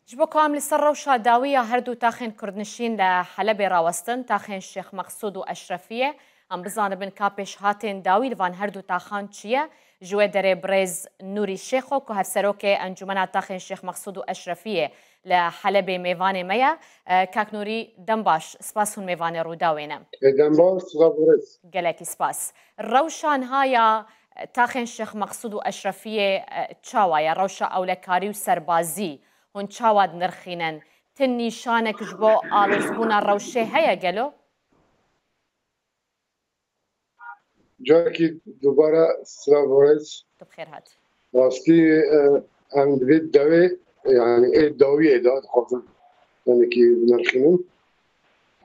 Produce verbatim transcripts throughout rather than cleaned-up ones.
Ji bo ku em li ser rewşa dawî ya her du taxên kurdnişîn li Helebê rawestin, taxên Şêx Meqsûd û Eşrefiyê, em bizanibin ka pêşhatên dawî li van her du taxan çi ye, ji wê derê birêz Nûrî Şêxo ku Hevserokê Encûmena Taxên Şêx Meqsûd û Eşrefiyê li Helebê mêvanê me ye. E, Kak Nûrî, dem baş, spas hûn mêvanê Rûdawê ne. E, dem baş, silav û rêz. Gelekî spas. Rewşa niha ya taxên Şêx Meqsûd û Eşrefiyê, e, çawa ye? Rewşa ewlekarî û serbazî hûn çawa dinirxînin? Ti nîşanek ji bo alozbûna rewşê heye gelo? Carekî dubare silav û rêz. Tu bi xêr hat. Rastî, e, em di vê dewê, yani ê dawiyê de dixwazin hinekî binirxînin.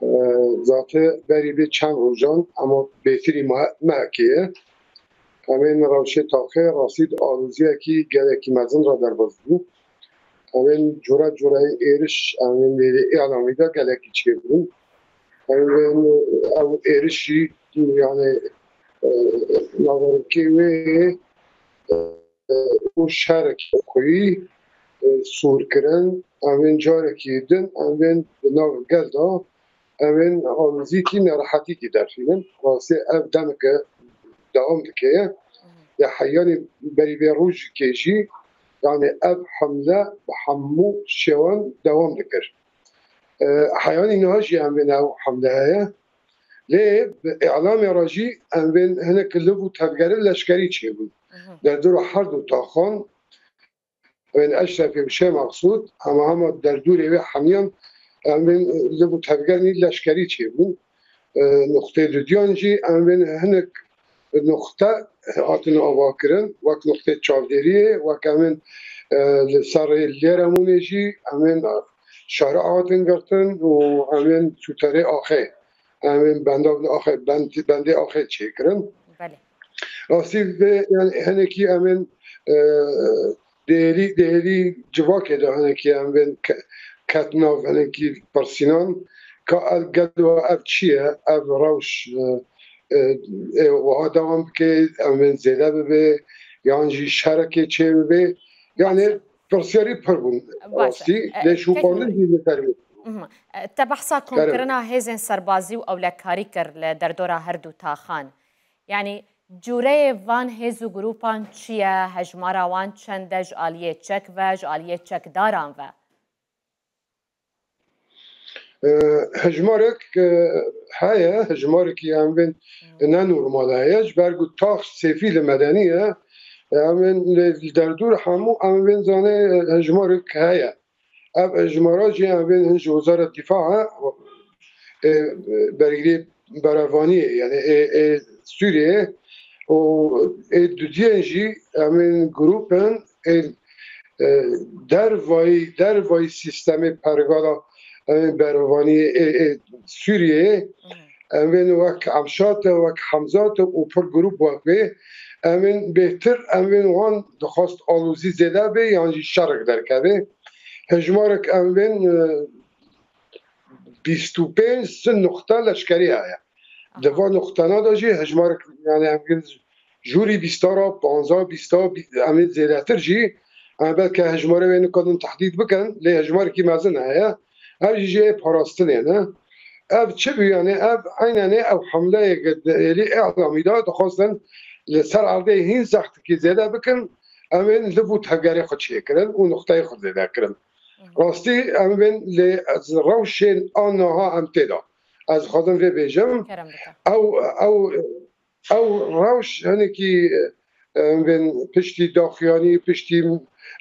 E, zate berî vê çend rojan, ema bêtirî me-, mehekê ye. Em ên rewşê taxê rastî di aloziyekî gelekî mezin re derbas bû. Em ên cure cureyê êriş, em ên lê, lê îlamî de gelekî çêbûn. Em ên ew êrişî, yani, e, naverokê wê, e, û şerekî xweyî, e, sûr kirin. Em ên carekî din, em ên di nav gel de, em ên alozîkî nerehetîkî derxînin. Rastî ev demeke dewam dike. Ya heyanî berî vê rojikê jî, yani ev hemle bi hemû şêwan dewam dikir. E, heyanî niha jî em ên ew hemle heye. Lê bi îlamê re jî em ên hinek liv û tevgerên leşkerî çêbûn. Derdora her du taxan, em ên Eşrefê û Şêx Meqsûd, hema hema derdorê wê hemiyan, em ên liv û tevgerên leşkerî çêbûn. E, nuqtê dudiyan jî em ên hinek nuqte hatin avakirin, wek nuqtê çavdêriyê, wek em ên, e, li ser rê Lêremonê jî em ên şare hatin girtin û em ên sûterê axê, em ên benda axê, bend-, bendê axê çêkirin. Belê. Rastî vê, yani hinekî em ên, e, dêrî, dêrî civakê de hinekî em bên ke-, ket nav hinekî pirsînan ka ev gelo ev çi ye, ev rewş, e, e, ê wiha dewam bike, em bên zêde bibe, yan jî şerekê çê bibe. Yani pirsiyarî pir bûn. Baş e. Rastî, e, lê şûxandin jî li ser wê. Mhm. E, te behsa komkirina hêzên serbazî û ewlekarî kir li derdora her du taxan. Yani, cûreyê van hêz û grûpan çi ye? Hejmara wan çend e ji aliyê çek ve, ji aliyê çekdaran ve? E, hejmarek, e, heye, hejmarekî em bên ne normal heye, ji ber ku tax sêfî li medenî ye. Em bên li, li derdor hemû em bên zanê, e, hejmarek heye. Ev hejmara jî em bên hin ji Wezareta Difa e, e, bergirê berevaniyê, yani ê, ê Sûriyê û ê dudiyên jî em ên grûp in ê, e, dervayî, dervayî sîstemê pergala em ên berevaniyê ê, ê Sûriyê. Em bên wek Emşat e, wek Hemzat e û pir grûp wek vê. Em ên bêhtir, em bên wan dixwest alozî zêde be yan jî şerek derkeve. Hejmarek em bên, e, bîst û pênc si nuqte leşkerî heye. Aha. Di van nuqtena de jî hejmarek, yani em bên jûrî bîsta re, panzdeh bîsta, bî-, em ê zêdetir jî, em belke hejmarê wê nikarin tehdîd bikin, lê hejmarekî mezin heye. Ev jî jê parastinê ne. Ev çi bû, yani ev eynenê ew hemleyê ku di êrî îlamî de dixwestin li ser erdê hîn zextikî zêde bikin, em ên liv û tevgerê xwe çêkirin û nuqteyê xwe zêde kirin. Rastî em bên lê ez rewşên a niha em tê de. Ez dixwazim vê bêjim. Kerem bike. Ew, ew, ew rewş hinekî, em bên piştî daxuyanî, piştî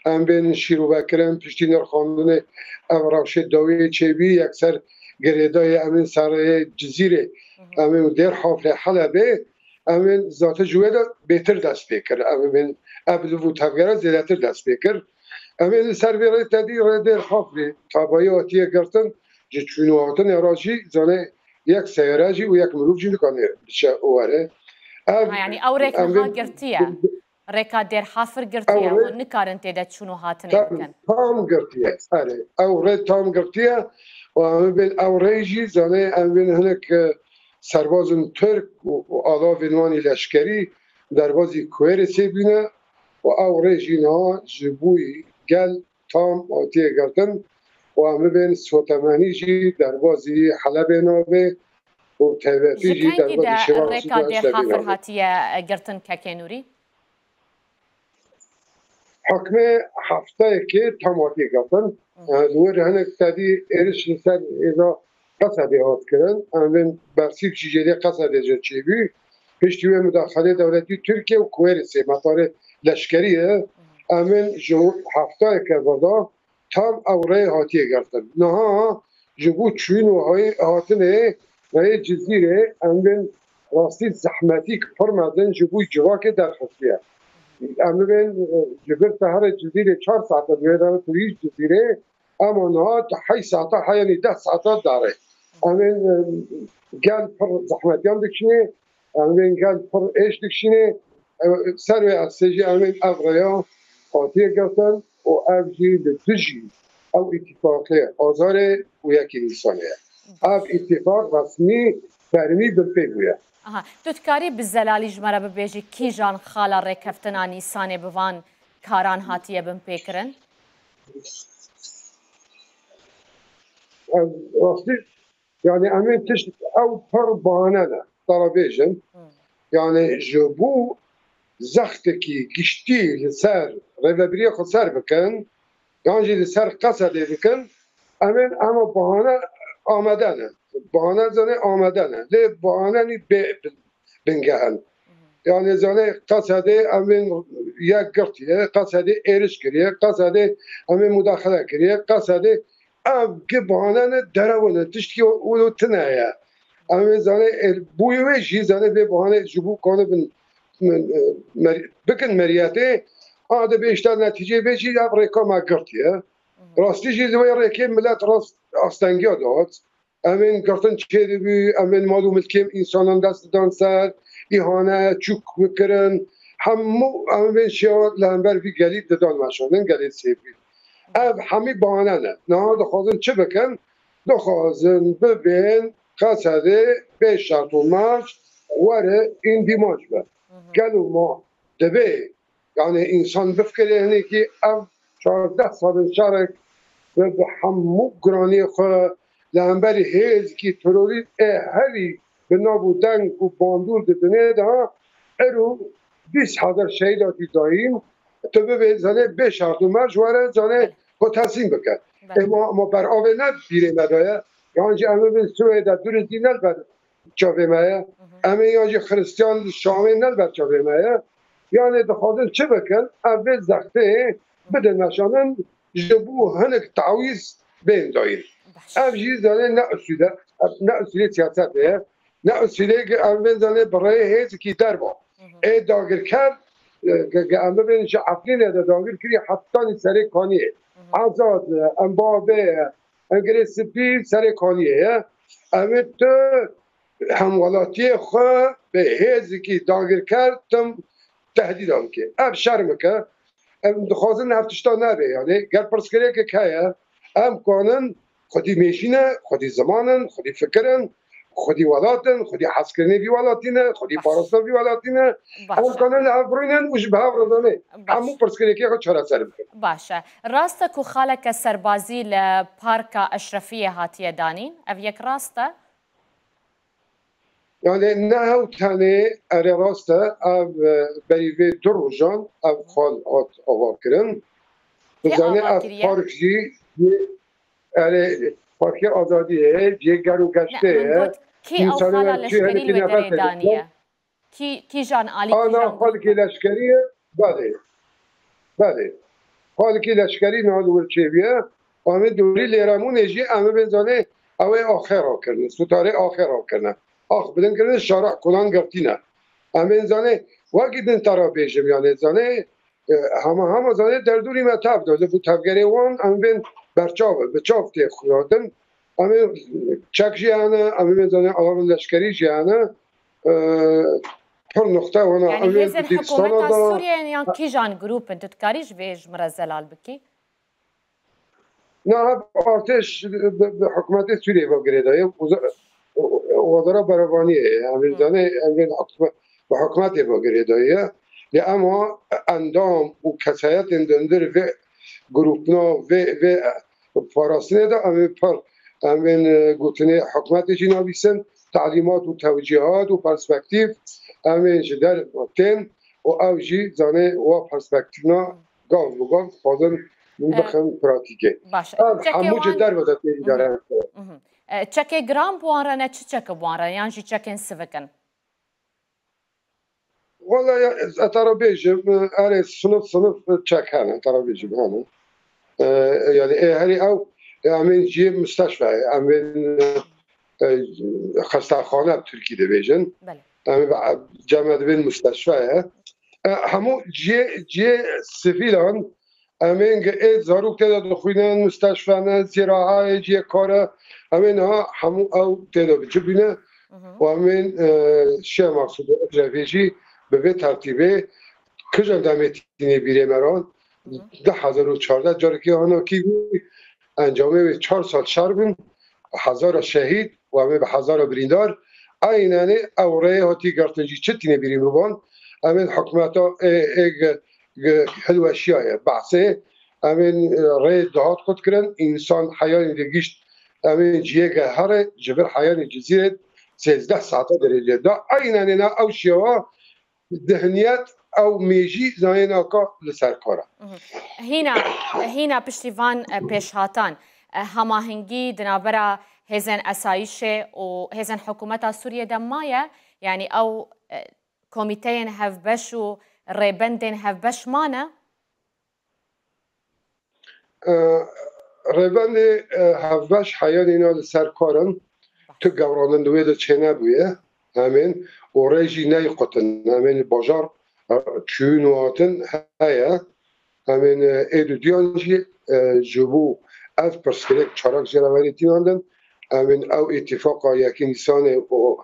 em bên şîrovekirin, piştî nirxandinê ev rewşê dawiyê çêbî, yekser girêdayê em ên serê Cizîrê, Hı hı. em ên Dêr Hafrê Helebê, em ên zate ji wê de bêtir dest pê kir. Em ên ev liv û tevgera zêdetir dest pê kir. Em ên li ser vê rê tedî rê Dêr Hafrê tabayî hatiye girtin, ji çûn û hatinê re jî zanê yek seyare jî û yek mirov jî nikane biçe û were. Ev, Ha, yani ew rêk em niha vê girtiye. Rêka Dêr Hafir girtiye. Ew rê Hûn nikarin tê de çûn û hatinê tam, bikin. Tam girtiye. Erê, ew rê tam girtiye. Û em bên ew rê jî zanê em bên hinek, e, serbazên Tirk û, û alavên wan ê leşkerî derbazî Kuwêrê sê bîne û ew rê jî niha ji bo gel tam hatiye girtin. û em bibên sotemenî jî derbazî Helebê nabe û T B P Ji jî kengî derbazî de şêwazî rêka Dêr Xafir hatiye girtin kekê Nûrî? Hikmê heftayekê tam hatiye girtin. Hı. E, li wir hinek tedî êriş li ser hêza Qesedê hat kirin. Em bên bersîv jî jêdê Qesedê jî çêbû. Piştî wê mudaxelê dewletî Tirkiye û Kuwêrê sê metarê leşkerî ye. Hı. Em bên ji heftayeke veda tam ew rê hatiye girtin. Niha ji bo çûn û hay-, hatinê rêyê Cizîrê em bên rastî zehmetîk pir mezin ji bo civakê derxistiye. Em bên, e, ji vir teherê Cizîrê çar saete divê re tu hîç Cizîrê, ema niha tu heşt saete heyanî deh saete dare. Em bên, e, gel pir zehmetiyan dikişînê, em bên gel pir êş dikişînê, e, ser wê ersê jî em bên ev rêya hatiye girtin û ev jî li dijî ew îtîfaqê Azarê û yekê Nîsanê ye. Ev îtîfaq resmî fermî binpê bûye. Aha, tu dikarî bi zelalî ji me re bibêjî kîjan xala rêkeftina Nîsanê bi van karan hatiye binpêkirin? Ez rastî, yani em ê tişt ew pir bahane ne, te re bêjin. Hmm. Yani ji bo zextekî giştî li ser rêvebiriyê xweser bikin, yan jî li ser Qesedê bikin, em ê, ema bahane amade ne. Bahane zanê amade ne. Lê bahanenî bê bingeh in. Yanê zanê Qesedê em ên yek girtiye, Qesedê êriş kiriye, Qesedê em ê mudaxele kiriye, Qesedê ev gi bahane ne, derew ne, tiştkî wilo tune ye. Em ê zanê, e, bûyî wê jî zanê vê bahane ji bo kanibin, e, mer-, bikin meriyetê, a dibê işte netîceyê vê jî ev rêka me girtiye. Rastî jî li wê rêkê milet rast astengiya dihat. Em ên girtin çêdibû, em ên mal û milkê însanan dest didan ser, îhane, çûk bikirin. Hemû em ên şêwa li hember vî gelî didan meşandin, gelê Sêvî. Ev hemî bahane ne. Niha dixwazin çi bikin? Dixwazin bibên Qesedê bê şert û merc were îndîmac be. Hı hı. Gelo ma divê Yani însan bifikire hinekî ev çardeh salên şerek bi, bi hemû giraniyê xwe li hemberî hêzkî terorîst ê herî bi nav û deng û bandor di dinê de ha, ero bîst hezar şehîd hatî dayîn, tu bibê zanê bê şert û merc were zanê xwe teslîm bike. Belê. Ê ma, ma ber avê ne bîrê me daye. Yan jî em bibin Swêde, Durizî ne li ber çavê me ye. Hı hı. Em ê yan jî Xiristiyan li Şamê ne li ber çavê me ye. Yanê dixwazin çi bikin? Ev vê zextê bidin meşanin ji bo hinek tawîz bên dayîn. Baş. Ev jî zanê ne usûle, ne usûlê siyasetê ye. Ne usûlê ki em bên zanê bi rêyê hêzikî derba. Hı hı. Ê dagirker, e, ki, ki em bibên ji Efrînê de dagir kiriye hetanî serê Kaniyê. Hı hı. Azad, e, em babê, e, em girê spî serê Kaniyê ye. Em ê tu hemwelatiyê xwe bi hêzikî dagirker tim tehdîda bike. Ev şerm e ke em dixwazin ev tişta nebe. Yanî ger pirsgirêkek heye, em kanin xwedî mêjî ne, xwedî ziman in, xwedî fikir in, xwedî welat in, xwedî hezkirinê vî welatî ne, xwedî Baş. Parastina vî welatî ne. Baş. Em kanin li hev birûnin û ji bi hev re zanê Baş. Hemû pirsgirêkê xwe çareser bikin. Baş e. Rast e ku xaleke serbazî li Parka Eşrefiyê hatiye danîn? Ev yek rast e? Yani ne hew tenê, erê rast e, ev, e, berî vê du rojan ev xal hat ava kirin. Kê Bizane ava ev kiriye? Park jî yê, erê, Parkê Azadiyê ye, cihê ger û Ne, geştê min ye. Got, kê ew Însanê xala wek çi leşkerî li wê derê daniye? Kî, kîjan alî, Ana kîjan xalkê leşkerî ye, belê. Belê. Xalkê leşkerî niha li wir çêbûye. Em ê dorî Lêremunê jî em ê bên zanê ew ê axê rakirine, sûtarê axê rakirine. Ax bilind kirine, şara kulan girtîne. Em ê zanê wekî din te ra bêjim, yanê zanê, e, hema hema zanê derdorî me tev de. Li bo tevgerê wan em bên berçav e, bi çav tê xuyatin. Em ê çek jî hene, em ê bên zanê alavên leşkerî jî hene. E, pir nuxte wana. Yanî em ê hêzên di Dîristana hikûmeta de Sûriyeyê yan kîjan grûp in? Tu dikarî ji vê ji min re zelal bikî? Na, ev artêş bi, bi hikûmetê Sûriyê ve girêdayî. Weza-, Wezara Berevaniyê ye. Em ê Hı. zanê, em ê hikûme-, bi hikûmetê ve girêdayî ye. Lê ema endam û kesayetên dindir vê grûpna, vê, vê parastinê de em ê par, em ên, e, gotinê hikûmetê jî navîsin, telîmat û tewcîhat û perspektîf em ên ji der tên û ew jî zanê wa perspektîfna gav bi gav xwazin min E, bixin pratîkê. Baş e. Ev Çekê hemû ji wan derve de tê Hı hı. îdare. Hı hı. E, çekê giran bi wan re ne, çi çek bi wan re yan jî çekên sivik in? Wala ya, ez te re bêjim, e, erê sinif sinif çek hene, te re bêjim hene. E, yani ê herî ew, e, em ên cihê musteşfeyê, em ên, e, e, xestexane bi Tirkî dibêjin. Belê. Em ê be-, cem me dibên musteşfeyê. E, hemû cihê, cihê sivîlan, em ên ge-, ê zarok tê de dixwînin, musteşfe ne, zêrahayê cihê kar e, em ê niha hemû ew tê de bi cih bîne. Hı hı. Û em ên, e, Şêx Maqsûd û Eşrefê jî bi vê tertîbê kijan demê tînê bîrê me re, Hı hı. du hezar û çardeh carekê hanakî bû, encamê wê çar sal şer bûn, hezara şehîd û em ê bi hezara birîndar. Eynenê ew rêyê hatî girtin jî çi tînê bîrî biban. Em ên hikûmeta ê, ê ge-, ge-, hilweşiyaye, behsê. Em ên, e, rê dihat qut kirin, însan heyanî digihîşt, em ên cihê ge herê, ji vir heyanî Cizîrê sêzdeh saete derece da. Eynenê na ew şêwa zihniyet, ew mêjî zayên aka li ser kar e. Mhm. Hîna, hîna piştî van, e, pêşhatan, e, hemahengî di navbera hêzên esayîşê û hêzên hikûmeta Sûriyê de maye? Yanî ew, e, komîteyên hevbeş û rêbendên hevbeş mane? E, rêbendê, e, hevbeş heya nîna li ser kar in. Tu gewrandin di wê de çênebûye. Em ên û rê jî neyê qutin. Em ên li bajar, e, çûyîn û hatin heye. Em ên, e, ê dudiyan jî, e, ji bo ev pirsgirêk çarak jê re werê tînandin. Em ên ew îtîfaqa yekê Nîsanê û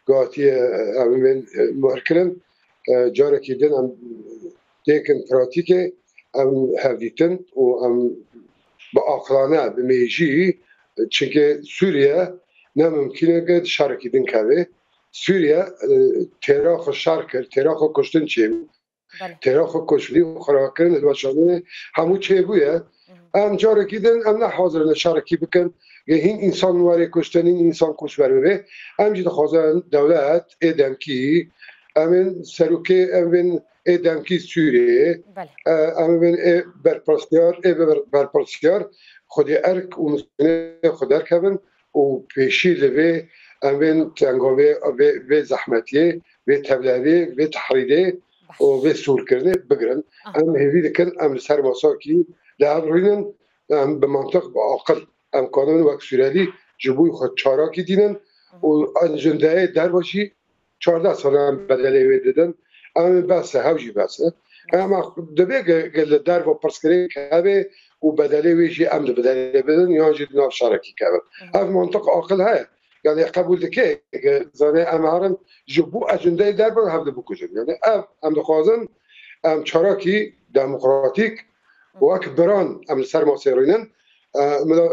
gatiye, e, em ên, e, muhir kirin. E, carekî din em têkin pratîkê, em hevdîtin û em bi aqilane, bi mêjî, çimkî Sûriye ne mimkîn e ke di şerekî din keve. Sûriye, e, têra xwe şer kir, têra xwe kuştin çêbû. Belê. Têra xwe koçberî û xirakirin, hilweşandinê hemû çêbûye. Mhm. Em carekî din em ne hazir in şerekî bikin. Yê hîn însan werê kuştin, hîn însan koçber bibe. Em jî dixwazin dewlet ê demkî, em ên serokê, em ên ê demkî Sûriyê, Belê. e, em ên ê berpirsiyar, ê ber-, berpirsiyar xwedî erk û misyonê xwe derkevin û pêşî li vê em ên tenga vê, vê, vê zehmetiyê, vê tevlevê, vê tehrîdê û vê sûrkirinê bigirin. Aha. Em hêvî dikin, em li ser masakî li hev rûnin, em bi mantiq, bi aqil, em kanin wek Sûrelî ji bo xwe çarakî dînin û ecendeyê derve jî çardeh sal em bedelê wê didin. Em ê bes e, hew jî bes e. Em divê ge-, ge li derve pirsgirêk hebe û bedelê wê jî em di bedelê bidin, yan jî di nav şerekî kevin. Ev mantiq aqil heye. Yani qebûl dike, ge zanê em herin ji bo ecendeyê derve hev di bikujin. Yani ev em dixwazin, em çarakî demokratîk wek biran em li ser masê rînin. E, mila,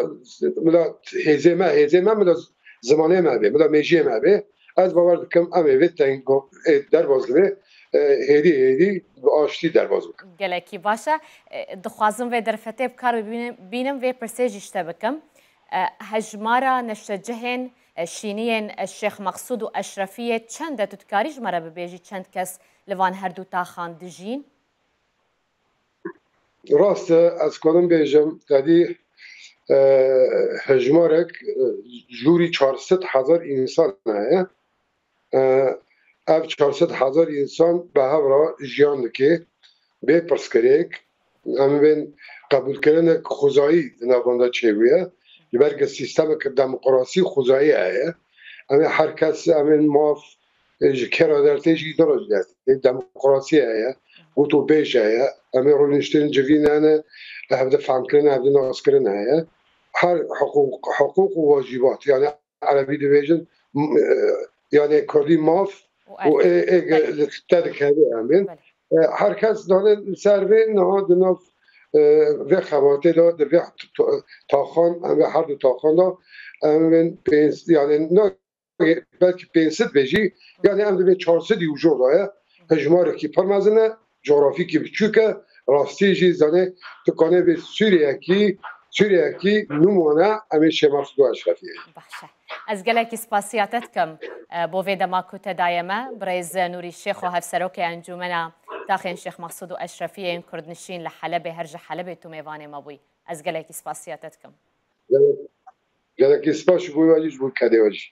mila hêzê me, hêzê me, mila zimanê me bê, mila mêjiyê me bê. Ez bawer dikim em ê vê tengo, ê derbas divê, e, hêdî hêdî bi aştî derbas bikin. Gelekî baş e. E, dixwazim vê derfetê bi kar bibînim, bînim vê pirsê jî ji te bikim. E, hejmara neştecihên, e, şîniyên, e, Şêx Meqsûd û Eşrefiyê çend e? Tu dikarî ji me re bibêjî çend kes li van her du taxan dijîn? Rast e, ez kanim bêjim, tedî, e, hejmarek, e, jûrî çar sed hezar însan heye. E, ev çar sed hezar însan bi hev re jiyan dike, bê pirsgirêk. Em bên qebûlkirinek xwezayî di nav wan de çêbûye. Ji ber ku sîstemek demokrasî xwezayî heye. Em ê her kes, em ên maf, e, ji kê re dertê jî, dora jî dertê. Demokrasî heye, gotûbêj heye, em ê rûniştin civîn hene, hevdi fehmkirin, hevdi naskirin heye. Her hiqûq, hiqûq û wacîbat, yani erebî dibêjin, m-, e, yani kurdî maf Û û erk. ê, ê ge-, Belê. li te dikeve em ên. Belê. E, her kes dane li ser vê niha di nav, e, vê xebatê de, di vê t-, t-, taxan, em vê her du taxan de, em ên pênc, yani ne belkî pênc sed be jî, yani em di vê çar sed û jor de ye. Hejmarekî pir mezin e, coğrafîkî biçûk e, rastî jî zanê tu kanê vê Sûriyekî Sûriyekî nimûne em ê Şêx Mesûd û Eşrefiyê. Baş e. Ez gelekî spasiya te dikim, e, bo vê dema ku te daye me. Birêz Nûrî Şêxo, hevserokê Encûmena Taxên Şêx Mesûd û Eşrefiyê yên Kurdnişîn li Helebê, her ji Helebê tu mêvanê me bûyî. Ez gelekî spasiya te dikim. Gelek, gelekî spas ji bo we jî, ji bo kedê we jî.